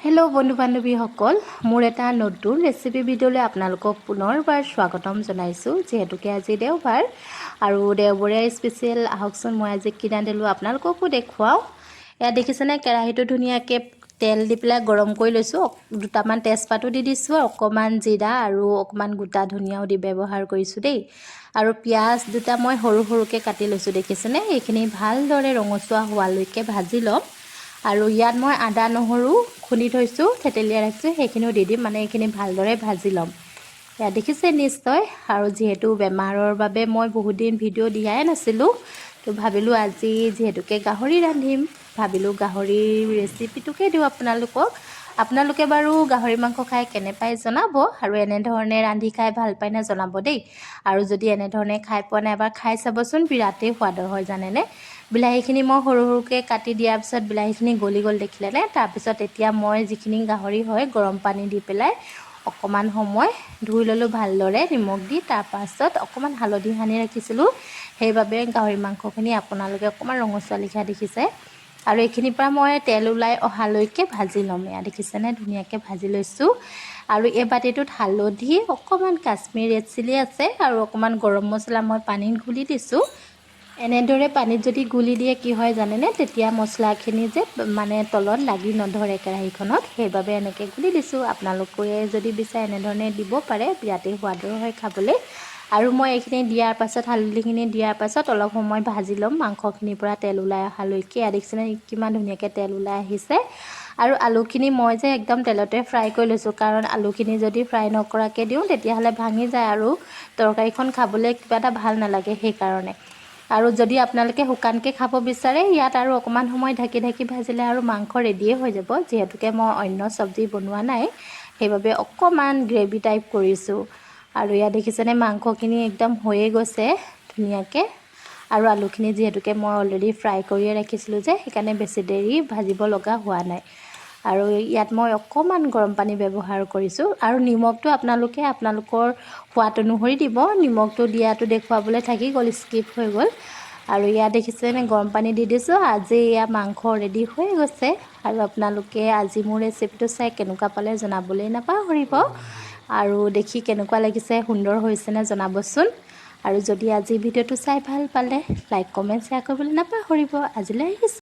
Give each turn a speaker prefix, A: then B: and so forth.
A: Hello' বন্ধু বান্ধৱীসকল, মোৰ এটা নতুন ৰেচিপি ভিডিঅ'লৈ আপোনালোকক পুনৰবাৰ স্বাগতম জনাইছোঁ। যিহেতুকে আজি দেওবাৰ আৰু দেওবৰীয়া স্পেচিয়েল, আহকচোন মই আজি কি ৰান্ধিলোঁ আপোনালোককো দেখুৱাওঁ। ইয়াত দেখিছেনে, কেৰাহীটো ধুনীয়াকৈ তেল দি পেলাই গৰম কৰি লৈছোঁ। দুটামান তেজপাতো দি দিছোঁ, অকণমান জিৰা আৰু অকণমান গোটা ধনিয়াও দি ব্যৱহাৰ কৰিছোঁ দেই। আৰু পিঁয়াজ দুটা মই সৰু সৰুকৈ কাটি লৈছোঁ, দেখিছেনে? এইখিনি ভালদৰে ৰঙচুৱা হোৱালৈকে ভাজি ল'ম। আৰু ইয়াত মই আদা নহৰু খুন্দি থৈছোঁ, থেতেলিয়াই ৰাখিছোঁ, সেইখিনিও দি দিম। মানে এইখিনি ভালদৰে ভাজি ল'ম। ইয়াত দেখিছে নিশ্চয়। আৰু যিহেতু বেমাৰৰ বাবে মই বহুত দিন ভিডিঅ' দিয়াই নাছিলোঁ, তো ভাবিলোঁ আজি যিহেতুকে গাহৰি ৰান্ধিম, ভাবিলোঁ গাহৰিৰ ৰেচিপিটোকে দিওঁ আপোনালোকক। আপোনালোকে বাৰু গাহৰি মাংস খাই কেনে পায় জনাব আৰু এনেধৰণে ৰান্ধি খাই ভাল পায়নে জনাব দেই। আৰু যদি এনেধৰণে খাই পোৱা নাই, এবাৰ খাই চাবচোন, বিৰাটেই সোৱাদৰ হয়, জানেনে? বিলাহীখিনি মই সৰু সৰুকৈ কাটি দিয়াৰ পিছত বিলাহীখিনি গলি গ'ল, দেখিলেনে? তাৰপিছত এতিয়া মই যিখিনি গাহৰি হয়, গৰম পানী দি পেলাই অকণমান সময় ধুই ল'লোঁ ভালদৰে নিমখ দি। তাৰপাছত অকণমান হালধি সানি ৰাখিছিলোঁ, সেইবাবে গাহৰি মাংসখিনি আপোনালোকে অকণমান ৰঙচুৱা লেখীয়া দেখিছে। আৰু এইখিনিৰ পৰা মই তেল ওলাই অহালৈকে ভাজি ল'ম। এয়া দেখিছেনে, ধুনীয়াকৈ ভাজি লৈছোঁ। আৰু এই বাতিটোত হালধি, অকণমান কাশ্মীৰ ৰেড চিলি আছে আৰু অকণমান গৰম মছলা মই পানীত ঘুলি দিছোঁ। এনেদৰে পানীত যদি গুলি দিয়ে, কি হয় জানেনে? তেতিয়া মছলাখিনি যে মানে তলত লাগি নধৰে কেৰাহীখনত, সেইবাবে এনেকৈ গুলি দিছোঁ। আপোনালোকে যদি বিচাৰে, এনেধৰণে দিব পাৰে, বিৰাটেই সোৱাদৰ হয় খাবলৈ। আৰু মই এইখিনি দিয়াৰ পাছত, হালধিখিনি দিয়াৰ পাছত অলপ সময় ভাজি ল'ম মাংসখিনিৰ পৰা তেল ওলাই অহালৈকে। ইয়াত দেখিছেনে, কিমান ধুনীয়াকৈ তেল ওলাই আহিছে? আৰু আলুখিনি মই যে একদম তেলতে ফ্ৰাই কৰি লৈছোঁ, কাৰণ আলুখিনি যদি ফ্ৰাই নকৰাকৈ দিওঁ, তেতিয়াহ'লে ভাঙি যায় আৰু তৰকাৰীখন খাবলৈ কিবা এটা ভাল নালাগে, সেইকাৰণে। আৰু যদি আপোনালোকে শুকানকৈ খাব বিচাৰে, ইয়াত আৰু অকণমান সময় ঢাকি ঢাকি ভাজিলে আৰু মাংস ৰেডিয়ে হৈ যাব। যিহেতুকে মই অন্য চব্জি বনোৱা নাই, সেইবাবে অকণমান গ্ৰেভি টাইপ কৰিছোঁ। আৰু ইয়াত দেখিছেনে, মাংসখিনি একদম হৈয়ে গৈছে ধুনীয়াকৈ। আৰু আলুখিনি যিহেতুকে মই অলৰেডি ফ্ৰাই কৰিয়ে ৰাখিছিলোঁ যে, সেইকাৰণে বেছি দেৰি ভাজিব লগা হোৱা নাই। আৰু ইয়াত মই অকণমান গৰম পানী ব্যৱহাৰ কৰিছোঁ। আৰু নিমখটো আপোনালোকে আপোনালোকৰ সোৱাদ অনুসৰি দিব। নিমখটো দিয়াটো দেখুৱাবলৈ থাকি গ'ল, স্কিপ হৈ গ'ল। আৰু ইয়াত দেখিছেনে, গৰম পানী দি দিছোঁ। আজি এয়া মাংস ৰেডি হৈ গৈছে। আৰু আপোনালোকে আজি মোৰ ৰেচিপিটো চাই কেনেকুৱা পালে জনাবলৈ নাপাহৰিব। আৰু দেখি কেনেকুৱা লাগিছে, সুন্দৰ হৈছেনে জনাবচোন। আৰু যদি আজি ভিডিঅ'টো চাই ভাল পালে, লাইক, কমেণ্ট, শ্বেয়াৰ কৰিবলৈ নাপাহৰিব। আজিলৈ আহিছোঁ।